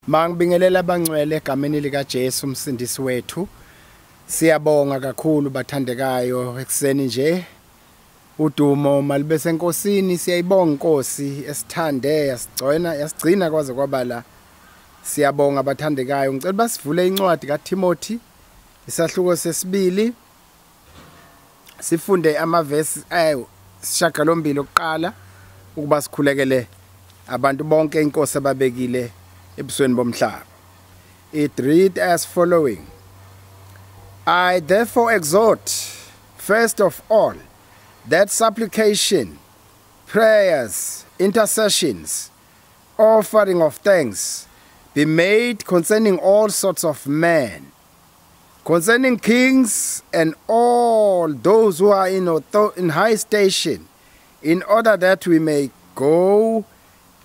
Mangibingelela abangcwele egameni lika Jesu umsindisi wethu. Siyabonga kakhulu bathandekayo ekseni nje. Udumo malibe senkosini, siyayibonga inkosi esithande yasigcina yasigcina kwaze kwabala. Siyabonga bathandekayo. Ngicela basivule incwadi kaTimothy isahluko sesibili. Sifunde amavesi ayisishiyagalombili okuqala ukuba sikhulekele abantu bonke inkosi ababekile ebusweni bomhlaba. It read as following. I therefore exhort first of all that supplication, prayers, intercessions, offering of thanks be made concerning all sorts of men, concerning kings and all those who are in high station, in order that we may go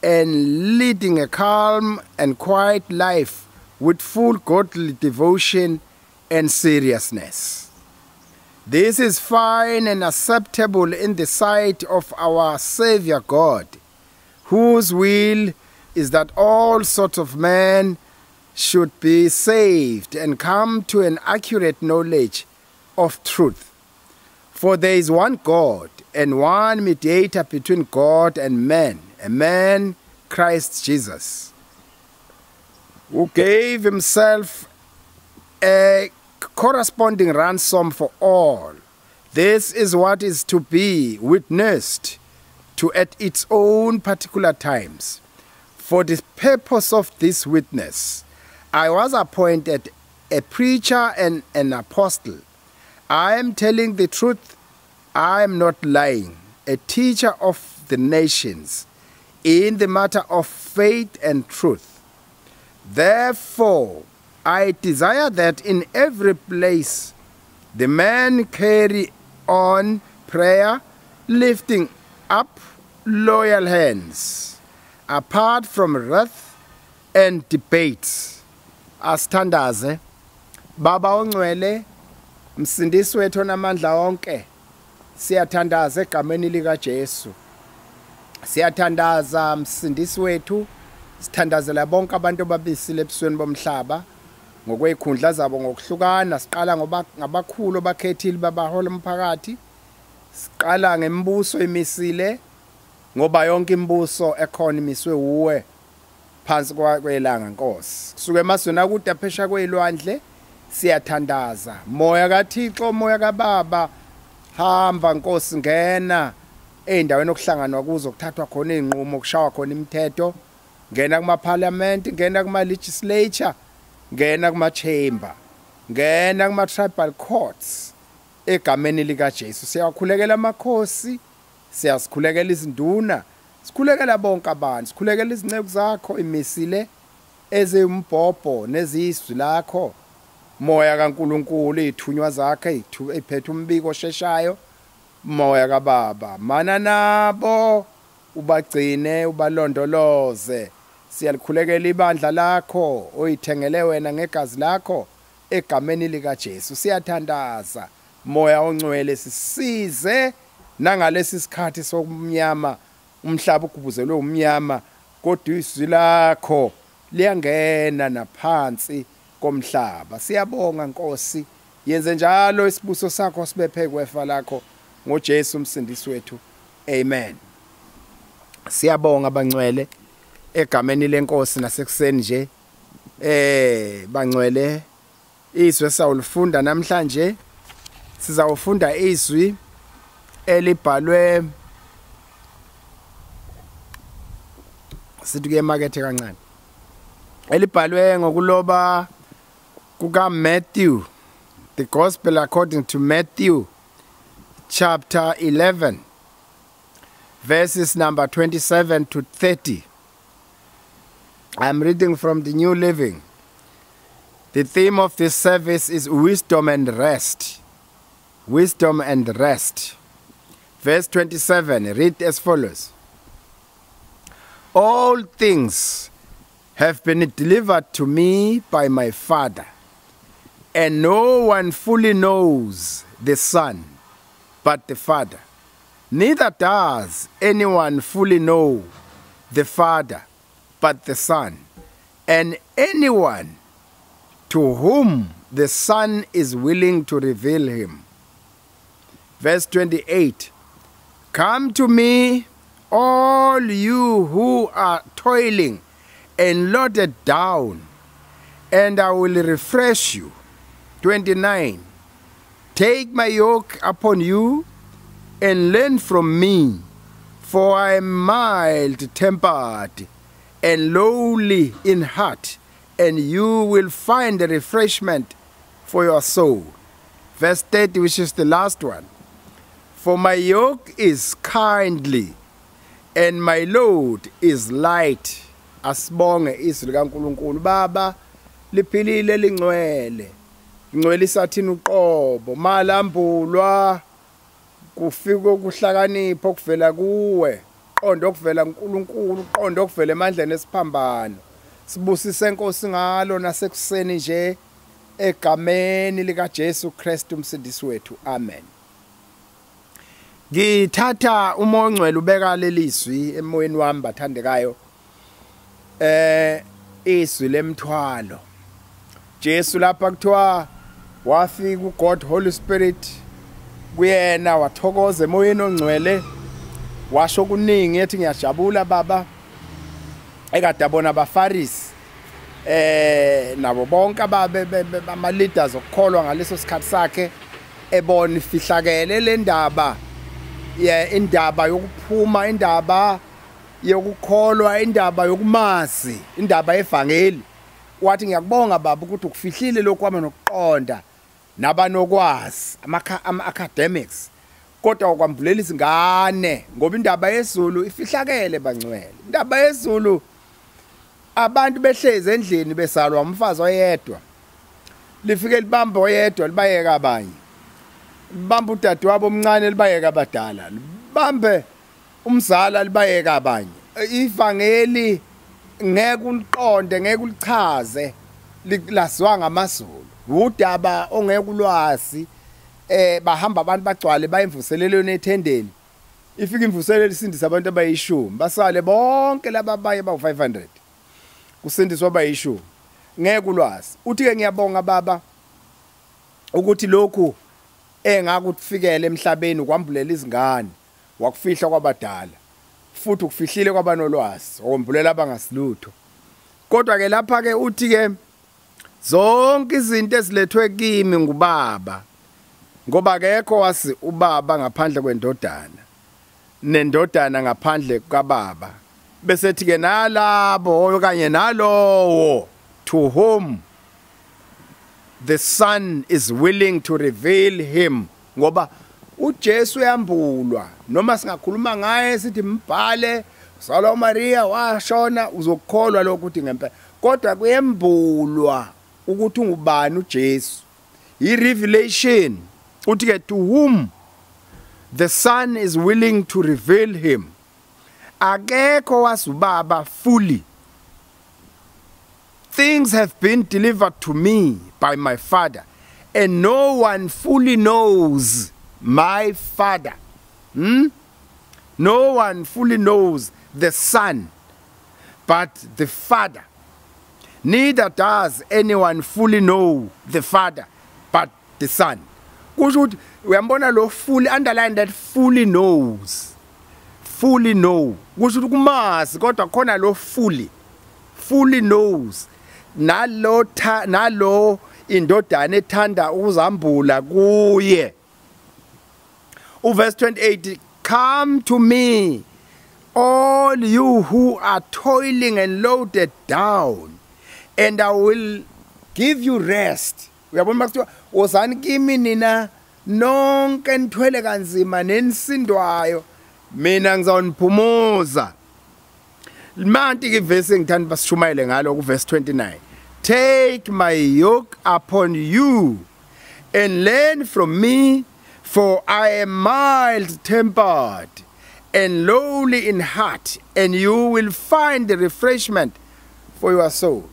and leading a calm and quiet life with full godly devotion and seriousness. This is fine and acceptable in the sight of our Savior God, whose will is that all sorts of men should be saved and come to an accurate knowledge of truth. For there is one God and one mediator between God and man, a man, Christ Jesus, who gave himself a corresponding ransom for all. This is what is to be witnessed to at its own particular times. For the purpose of this witness, I was appointed a preacher and an apostle. I am telling the truth, I am not lying, a teacher of the nations in the matter of faith and truth. Therefore, I desire that in every place the men carry on prayer, lifting up loyal hands, apart from wrath and debates. Asithandaze. Baba ongcwele, msindisi wethu onamandla onke, siyathandaza egameni lika Jesu. Siyathandaza msindisi wethu, sithandazela bonke abantu ababisile ebusweni bomhlaba ngokwezikhundla zabo ngokuhlukana. Siqala ngoba ngabakhulu abakhethile babahola umphakathi. Siqala ngembuso emisile, ngoba yonke imibuso ekhona imiswe uwe phansi kwelanga Nkosi. Kusuke emazweni akude phesha kwezilwandle siyathandaza. Moya kaThixo, moya kaBaba, hamba Nkosi, ngena ey'ndaweni okuhlanganwa kuzo, kuthathwa khona iy'nqumo, kushawa khona imithetho. Ngena kuma-parliament, ngena kuma-legislature, ngena kuma-chamber, ngena kuma-tribal courts egameni likaJesu. Siyakhulekela amakhosi, siyasikhulekela izinduna, sikhulekela bonke abantu, sikhulekela izinceku zakho imisile eziwumbhobho nezizwi lakho. Moya kaNkulunkulu, izithunywa zakhe eziphethe umbiko osheshayo, moya kaBaba, mana nabo ubagcine ubalondoloze. Siyalikhulekela ibandla lakho oyithengele wena ngegazi lakho egameni likaJesu. Siyathandaza moya ongcwele, sisize nangalesi sikhathi sokumnyama, umhlaba ugubuzelwe umnyama, kodwa izwi lakho liyangena naphansi komhlaba. Siyabonga Nkosi, yenze njalo isibuso sakho sibe phezu kwefa lakho ngoJesu umsindisi wethu. Amen. Siyabonga bangcwele egameni lenkosi nasekuseni nje. Bangcwele, izwi esawulifunda namhlanje sizawufunda izwi elibhalwe, sithi kuye emakethe kancane, elibhalwe ngokuloba kuka Matthew, the gospel according to Matthew chapter 11 verses number 27 to 30. I'm reading from the New Living. The theme of this service is wisdom and rest. Wisdom and rest. Verse 27, read as follows. All things have been delivered to me by my Father, and no one fully knows the Son but the Father. Neither does anyone fully know the Father but the Son, and anyone to whom the Son is willing to reveal him. Verse 28, come to me, all you who are toiling and loaded down, and I will refresh you. 29, take my yoke upon you and learn from me, for I am mild-tempered and lowly in heart, and you will find refreshment for your soul. Verse 30, which is the last one. For my yoke is kindly and my load is light. Asibonge izwi likaNkulunkulu Baba, liphilile lingcwele. Ngcwelisa thina uqobo, malambulwa kufika ukuhlakanipha okuvela kuwe, qondo okuvela kuNkulunkulu, qondo okuvela emandleni esiphambano. Sibusise Nkosi ngalo nasekuseni nje egameni lika Jesu Kristu umsindisi wethu. Amen. Ngithatha uMoya oNgcwele ubeka lelizwi emoyeni wami bathandekayo. Izwi lemthwalo. Jesu lapha kuthiwa wafika uGod Holy Spirit kuyena, wathokoza emoyeni ongcwele, washo kuningi ethi ngiyajabula baba, ekade abona abaFarisi nabo bonke ababe ama leaders okukholwa ngaleso sikhathi sakhe, ebona ifihlakele le ndaba, indaba yokuphuma, indaba yokukholwa, indaba yokumazi, indaba yevangeli. Wathi ngiyakubonga baba ukuthi ukufihlile lokhu kwami nokuqonda nabanokwazi ama academics, kodwa ukwambulela izingane, ngoba indaba yezulu ifihlakele bangcwele. Indaba yezulu, abantu behlezi endlini besalwa umfazi oyedwa, lifike libambe oyedwa libayeka abanye, libambe udadewabo omncane libayeka abadala, libambe umzala libayeka abanye. Ivangeli ngeke uliqonde, ngeke ulichaze, laziwa ngamaZulu. Udaba ongeke ulwazi. Bahamba abantu bagcwale bayimvuselelweni ethendeni, ifika imvuselelo isindisa abantu abayishumi, basale bonke laba abaye bawu-500, kusindiswa abayishumi. Ngeke ulwazi. Uthi ke ngiyabonga baba ukuthi lokhu engakufikela emhlabeni ukwambulela izingane, wakufihla kwabadala, futhi ukufihlile kwabanolwazi, okwambulela abangasilutho. Kodwa ke lapha ke uthi ke zonke izinto ezilethwe kimi ngubaba, ngoba akekho wasi ubaba ngaphandle kwendodana, nendodana ngaphandle kukababa. Bese thi ke nalabo okanye nalowo to whom the Son is willing to reveal him. Ngoba uJesu uyambulwa, noma singakhuluma ngaye sithi mbhale uzalwa uMaria washona, uzokukholwa lokho ukuthi ngempela, kodwa kuyembulwa ukuthi ungubani uJesu. I-revelation. Uthi ke to whom the Son is willing to reveal him. Akekho wasubaba fully. Things have been delivered to me by my Father, and no one fully knows my Father. No one fully knows the Son but the Father. Neither does anyone fully know the Father but the Son. Kusho ukuthi uyambona lo fully, underline that fully knows. Fully know. Kusho ukuthi kumazi kodwa khona lo fully. Fully knows. Nalo nalo indodana ethanda ukuzambula kuye. Uverse 28, come to me, all you who are toiling and loaded down, and I will give you rest. Uyabona makuthiwa wozani kimi nina nonke nithwele kanzima nenisindwayo, mina ngizawuniphumuza. Manti ke verse engithanda basishumayele ngalo ku verse 29. Take my yoke upon you and learn from me, for I am mild tempered and lowly in heart, and you will find the refreshment for your soul.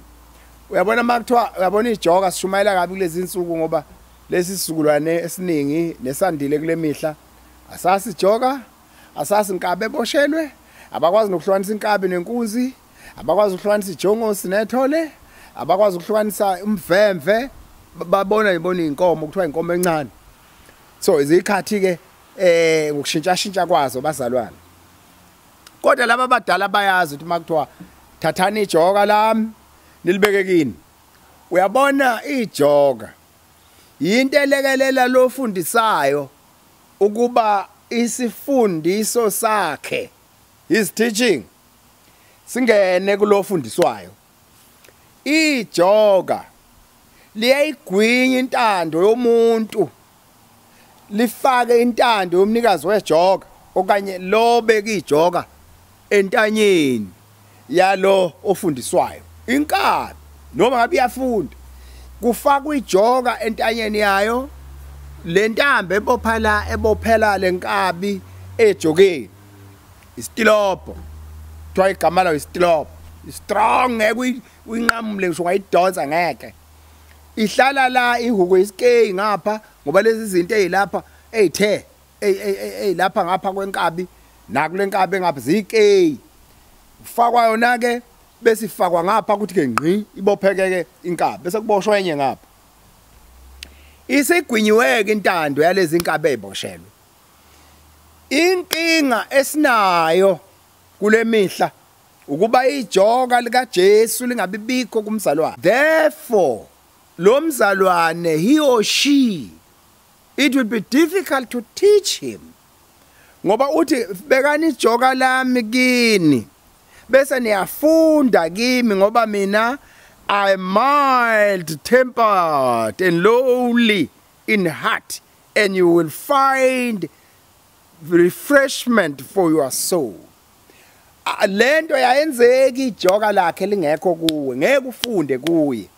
Uyabona makuthiwa uyabona ijoka sishumayela kabi kulezi insuku, ngoba lesi sizukulwane esiningi nesandile kule mihla asasi ijoka, asasi inkabi eboshelwe, abakwazi nokuhlukanisa inkabi nenkunzi, Abakwazi ukuhlukanisa ijongosi nethole, abakwazi ukuhlukanisa umvemve, babona ibona inkomo kuthiwa inkomo encane. So izikhathi ke ngokushintsha kwazo bazalwane. Kodwa laba abadala bayazi ukuthi makuthiwa thathani ijoka lami nilibeke kini. Uyabona ijoka yinto elekelela lo fundisayo ukuba isifundiso sakhe, his teaching, singene kulofundiswayo. Ijoka liyayigwinya intando yomuntu, lifake intando yomnikazi wejoka okanye lo beka ijoka entanyeni yalo ofundiswayo. Inkabi noma ngabe iyafunda kufakwa ijoka entanyeni yayo, lentambo ebophela ebophela lenkabi ejokeni, istilobho kuthiwa igama layo istilobho, strong, ngeke uyinqamule ngisho ungayidonsa ngeke. Ihlala la ihuko isikeyi ngapha ngoba lezi izinto ezilapha ezithe ezilapha ngapha kwenkabi nakulenkabi ngapha zikeyi, ufakwa yona ke bese ifakwa ngapha ukuthi ke ngqi ibophekeke inkabi bese kuboshwa enye ngapha. Isigwinyiweke intando yalezi inkabi eziboshelwe. Inkinga esinayo kule mihla ukuba ijoka lika Jesu lingabibikho kumzalwane. Therefore lo mzalwane, he or she, it will be difficult to teach him, ngoba uthi bekani ijoka lami kini bese niyafunda kimi, ngoba mina I am mild tempered and lowly in heart, and you will find refreshment for your soul. Lento yayenzeki ijoka lakhe lingekho kuwe, ngeke ufunde kuye.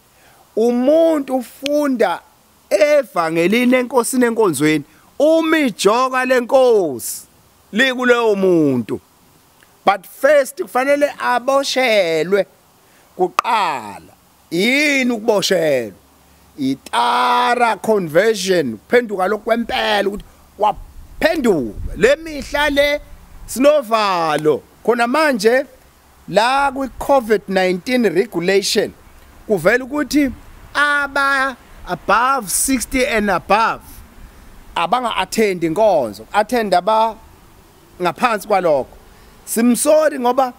Umuntu ufunda evangelini enkosini enkonzweni uma ijoka lenkosi likuleyo muntu. But first kufanele aboshelwe kuqala. Yini ukuboshelwa? Itara conversion, kuphenduka lokwempela ukuthi waphenduka. Lemihla le sinovalo khona manje la kwi COVID-19 regulation kuvela ukuthi aba above 60 and above abanga attend inkonzo, attend aba ngaphansi kwalokho. Simsori ngoba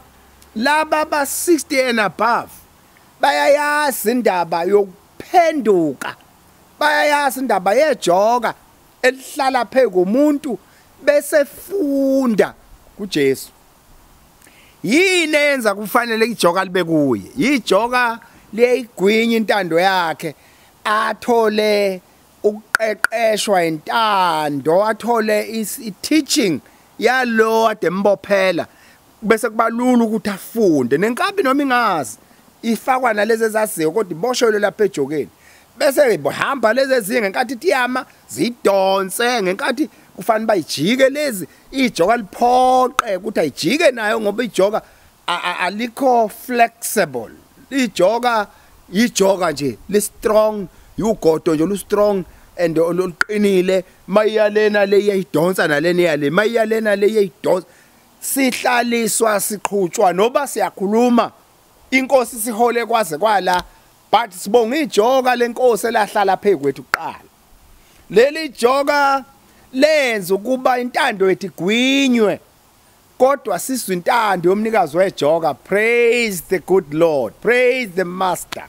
laba ba 60 and above bayayazi indaba yokuphenduka, bayayazi indaba yejoka elihlala phezu komuntu bese funda kuJesu. Yini eyenza kufanele ijoka libe kuye? Ijoka liyayigwinya intando yakhe, athole ukuqeqeshwa intando, athole i-teaching yalo ade mbophela, bese kuba lula ukuthi afunde. Nenkabi noma ingazi ifakwa nalezi ezaziyo kodwa iboshelwe lapha ejokeni, bese ihamba lezi ezinye ngenkathi tiyama zidonse, ngenkathi kufanele bayijike lezi ijoka liphoqe ukuthi ayijike nayo, ngoba ijoka alikho flexible. Ijoka ijoka nje li strong, ugodo nje lu strong and oluqinile. Mayalena le iyayidonsa nalena iyale, mayalena le iyayidonsa. Sihlaliswa siqhutshwa noba siyakhuluma inkosi sihole kwaze kwala, but sibonga ijoka lenkosi elahlala phezu kwethu kuqala. Leli joka lenza ukuba intando yethu igwinywe, kodwa sizwe intando yomnikazi wejoka. Praise the good Lord, praise the Master,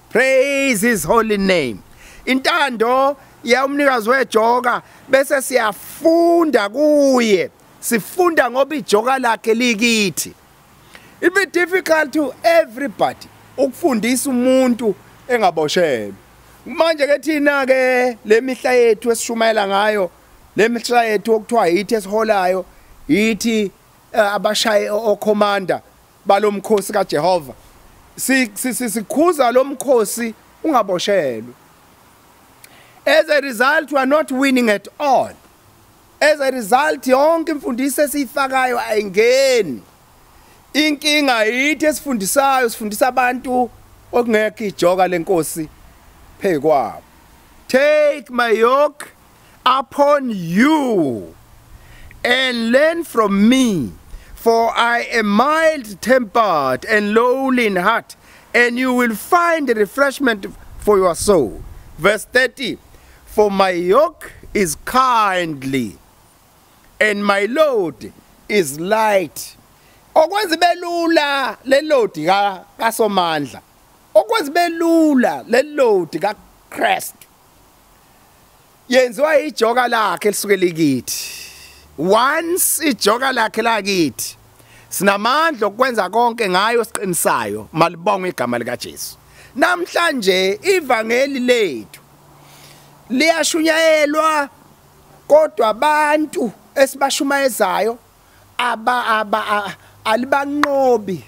praise his holy name. Intando yomnikazi wejoka bese siyafunda kuye, sifunda ngoba ijoka lakhe likithi. It be difficult to everybody ukufundisa umuntu engaboshelwe. Manje ke thina ke lemihla yethu esishumayela ngayo, lemihla yethu okuthiwa yithi esiholayo, yithi abashaye okhomanda balomkhosi kaJehova, sikhuza lomkhosi ungaboshelwe. As a result we are not winning at all. As a result yonke imfundiso esiyifakayo ayingeni. Inkinga yithi esifundisayo, sifundisa abantu okungekho ijoka lenkosi phezu kwabo. Take my yoke upon you and learn from me, For I am mild tempered and lowly in heart, and you will find refreshment for your soul. Verse 30, for my yoke is kindly and my load is light. Okwenza belula le load kaSomandla, okwenza belula le load kaChrist, yenziwa ijoka lakhe lisuke likithi. Once ijoka lakhe lakithi, sinamandla okwenza konke ngayo siqinisayo. Malibongwe igama likaJesu. Namhlanje ivangeli lethu liyashunyayelwa, kodwa abantu esibashumayezayo alibanqobi,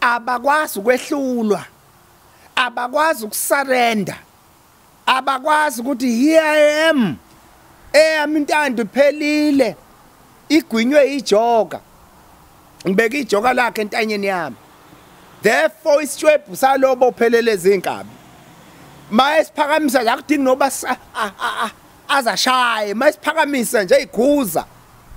abakwazi ukwehlulwa, abakwazi ukusurrender, abakwazi ukuthi here I am, eyami intando iphelile, igwinywe ijoka, ngibeka ijoka lakhe entanyeni yami. Therefore isishwebhu salobo ophelele izinkabi mayesiphakamisa nje akudingi noba azashaye, mayesiphakamisa nje ighuza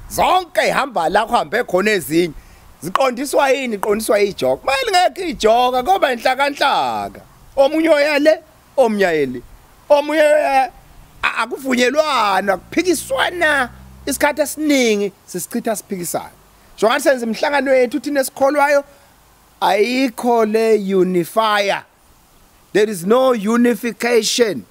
zonke ihamba la kuhambe khona ezinye ziqondiswa yini? Iqondiswa ijoka. Mayelingekho ijoka ngoba inhlakanhlaka, omunye oyale omnyayeli, omunye akuvunyelwana, kuphikiswana. Isikhathi esiningi sisichitha siphikisana. Njengoba senze imihlangano yethu thina esikholwayo, ayikho le unifier. There is no unification,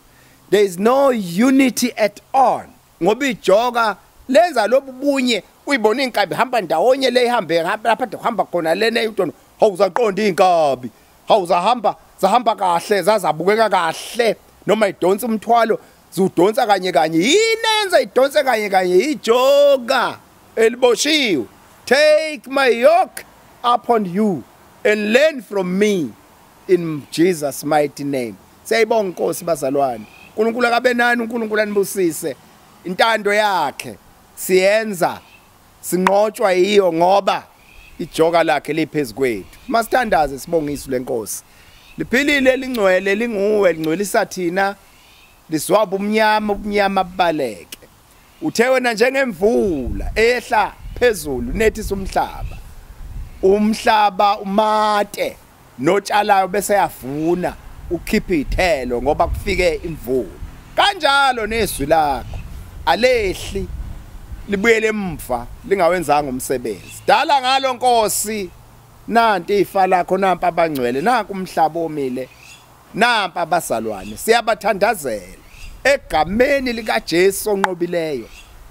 there is no unity at all, ngoba ijoka lenza lobu bunye. Uyibona inkabi hamba ndawonye, le ihambe lapha kuhamba khona lena uyona, hawuzaqonda inkabi, hawuzahamba zahamba kahle, zazabukeka kahle, noma idonsa umthwalo ziwudonsa kanye kanye. Yini enza idonse kanye kanye? Ijoka eliboshiwe. Take my yoke upon you and learn from me in Jesus mighty name. Siyayibonga Nkosi bazalwane. uNkulunkulu akabe nani, uNkulunkulu anibusise. Intando yakhe siyenza, sinqotshwa yiyo ngoba ijoka lakhe liphezulu kwethu. Masithandaze sibonge izwi lenkosi. Liphilile, lingcwele, linguwe, lingcwelisa thina, liswaba umnyama, ubumnyama bubaleke. Uthe wena njengemvula ehla phezulu nethisa umhlaba, umhlaba umate, notshalayo bese yavuna ukhipha ithelo ngoba kufike imvula. Kanjalo nezwi lakho alehli libuyele emva lingawenzanga umsebenzi. Dala ngalo Nkosi, nanti ifa lakho, nampa abangcwele, nanku umhlaba omile, nampa abazalwane, siyabathandazela egameni likaJesu onqobileyo,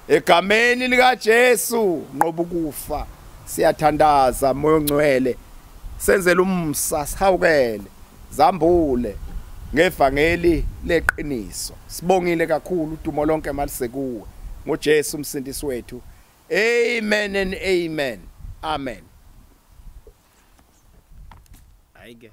egameni likaJesu nqoba ukufa. Siyathandaza Moya oNgcwele, senzele umsa, sihawukele, zambule ngevangeli leqiniso. Sibongile kakhulu, udumo lonke malisekuwe ngoJesu umsindisi wethu. Amen and amen. Amen. Ayike.